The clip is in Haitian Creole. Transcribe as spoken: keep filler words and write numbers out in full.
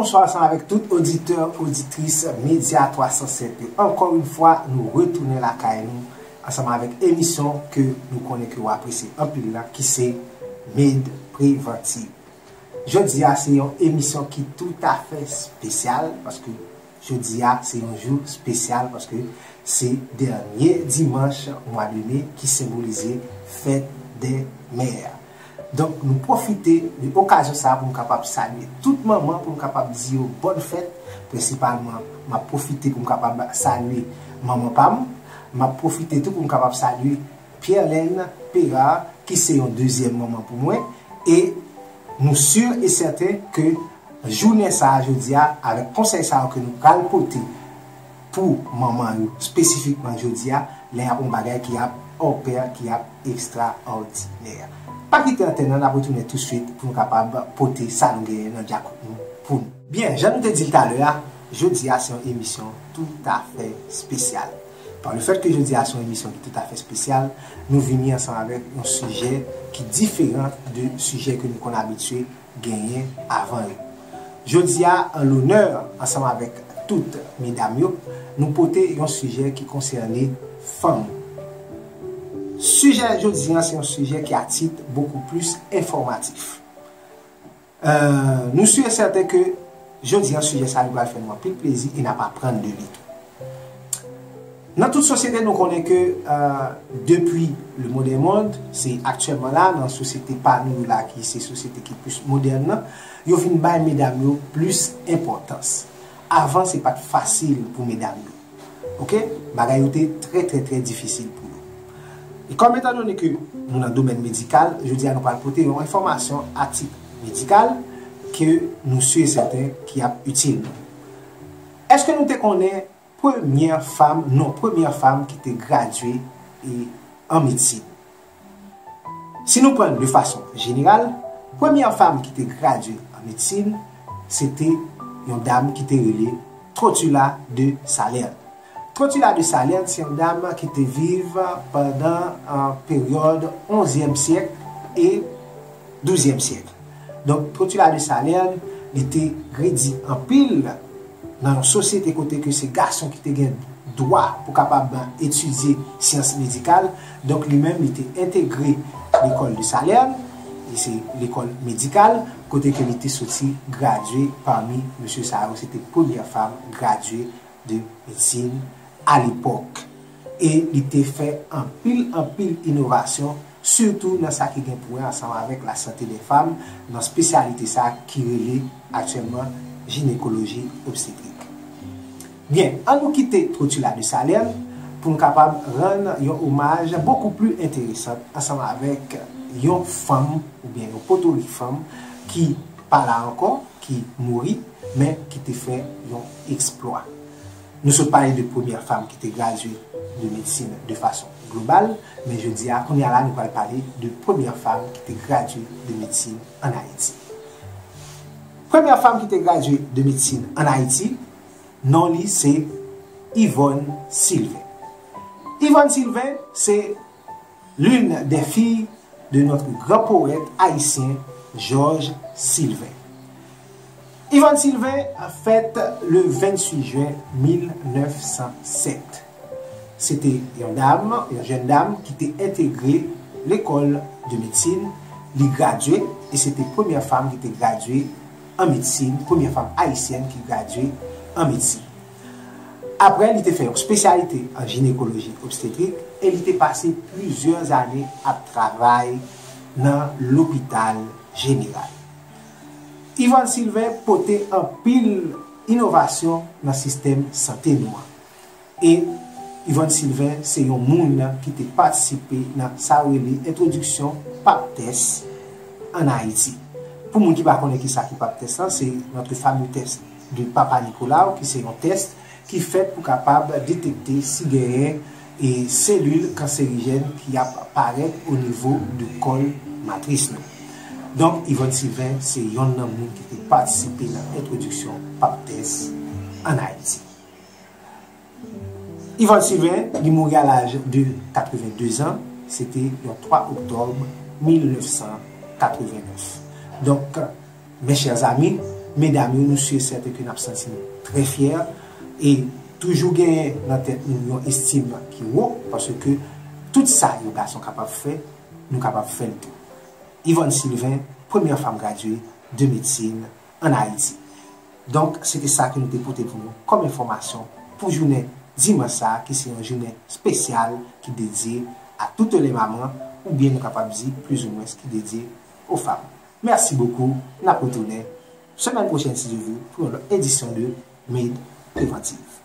Bonswa ansanm avèk tout oditè, oditris Medya twa san sèt yo. Ankò yon fwa, nou retounen lakay nou ansanm avèk emisyon ke nou konnen ke w apresye anpil la, ki se Med Prevantiv. Jodi a se yon emisyon ki toutafè espesyal, paske jodi a se yon jou espesyal, paske se dènye dimanch mwa de me ki senbolize fèt dè mè. Donk, nou pwofite de okazyon sa a pou nou kapab salye tout manman, pou nou kapab di yo bòn fèt. Prensipalman, m ap pwofite pou m kapab salye manman pa m. M ap pwofite tou pou m kapab salye Pierlène Perard, ki se yon dezyèm manman pou mwen. E nou si e sèten ke jounen sa a, jodi a, avèk konsèy sa yo ke nou pral pote pou manman yo espesifikman jodi a, lè y ap yon bagay ki ap hors pair, ki ap ekstraòdinè. Pa kite antèn nan, n ap retounen touswit pou nou kapab pote sa nou genyen nan djakout nou pou nou. Byen, jan nou te di l talè a, jodi a se yon emisyon toutafè espesyal. Par le fèt ke jodi a se yon emisyon ki toutafè espesyal, nou vini ansanm avèk yon sijè ki diferan de sijè ke nou konn abitye genyen avan yo. Jodi a, an lonè, ansanm avèk tout medam yo, nou pote yon sijè ki konsène fanm. Sijè jodi a, se yon sijè ki a tit bokou plis enfòmatif. Euh, nou si e sèten ke jodi a, sijè sa a, li pral fè nou anpil plezi e n ap aprann de li tou. Nan tout sosyete, nou konnen ke, euh, depi le monde est monde, se aktyèlman la, nan sosyete pa nou yo la, ki se sosyete ki plis modèn nan, yo vin bay medam yo plis enpòtans. Avan, se pa t fasil pou medam yo. Oke? Bagay yo te trè, trè, trè difisil pou yo. E kòm etandone ke nou nan domèn medikal, jodi a nou pral pote yon enfòmasyon a tit medikal ke nou si e sèten ki ap itil nou. Èske nou te konnen premyè fanm, non, premyè fanm ki te gradye, e, an medsin? Si nou pran l de fason jeneral, premyè fanm ki te gradye an medsin, se te yon dam ki te rele Trotula de Salerne. Trotula de Salerne, se yon dam ki te viv pandan, euh, peryòd onzyèm syèk e douzyèm syèk. Donk, Trotula de Salerne, li te redi anpil nan yon sosyete kote ke se gason ki te gen dwa pou kapab etidye syans medikal. Donk, li menm, li te entegre lekòl de Salerne, e se lekòl medikal, kote ke li te soti gradye pami mesye sa yo. Se te premyè fanm gradye de medsin a lepòk. E li te fè anpil, anpil inovasyon, sitou nan sa ki gen pou wè ansanm avèk lasante dè fanm, nan espesyalite sa ki rele aktyèlman jinekoloji obstetrik. Byen, an nou kite Trotula de Salerne pou nou kapab rann yon omaj bokou pli enteresan ansanm avèk yon fanm oubyen yon potorik fanm ki pa la ankò, ki mouri, men ki te fè yon eksplwa. Nou sot pale de premyè fanm ki te gradye de medsin de fason global, men jodi a, kounye a la, nou pral pale de premyè fanm ki te gradye de medsin ann Ayiti. Premyè fanm ki te gradye de medsin ann Ayiti, non li se Yvonne Sylvain. Yvonne Sylvain, se l'une des filles de notre grand poète haïtien Georges Sylvain. Yvonne Sylvain fèt le venntuit jen mil nèf san sèt. Se te yon dam, yon jèn dam ki te entegre lekòl de medsin, li gradye, e se te premyè fanm ki te gradye an medsin, premyè fanm ayisyèn ki gradye an medsin. Apre, li te fè yon espesyalite an jinekoloji obstetrik e li te pase plizyè ane ap travay nan lopital jeneral. Yvonne Sylvain pote anpil inovasyon nan sistèm sante nou an. E Yvonne Sylvain se yon moun ki te patisipe nan sa yo rele entwodiksyon pap tès ann Ayiti. Pou moun ki pa konnen ki sa ki pap tès lan, se notre fameux test de Papa Nicolau, ki se yon tès ki fèt pou kapab detekte si genyen e selil kanserijèn ki ap parèt o nivo de kòl matris nou. Donk, Yvonne Sylvain se yonn nan moun ki te patisipe nan entwodiksyon pap tès ann Ayiti. Yvonne Sylvain, li mouri a laj de katrevendezan, se te yon twa oktòb mil nèf san katrevennèf. Donk, mes chers amis, medam yo, nou si e sèten ke n ap santi nou trè fyè e toujou genyen nan tèt nou yon estim ki wo, paske tout sa yon gason kapab fè, nou kapab fè l tou. Yvonne Sylvain, premyè fanm gradye de medsin ann Ayiti. Donk, se te sa ke nou te pote pou nou kòm enfòmasyon pou jounen dimanch sa a, ki se yon jounen espesyal ki dedye a toutes les mamans, oubyen nou kapab di plizoumwens ki dedye aux femmes. Mèsi bokou, n ap retounen semèn pwochèn si Dye vle pou yon lòt edisyon de Mid Preventive.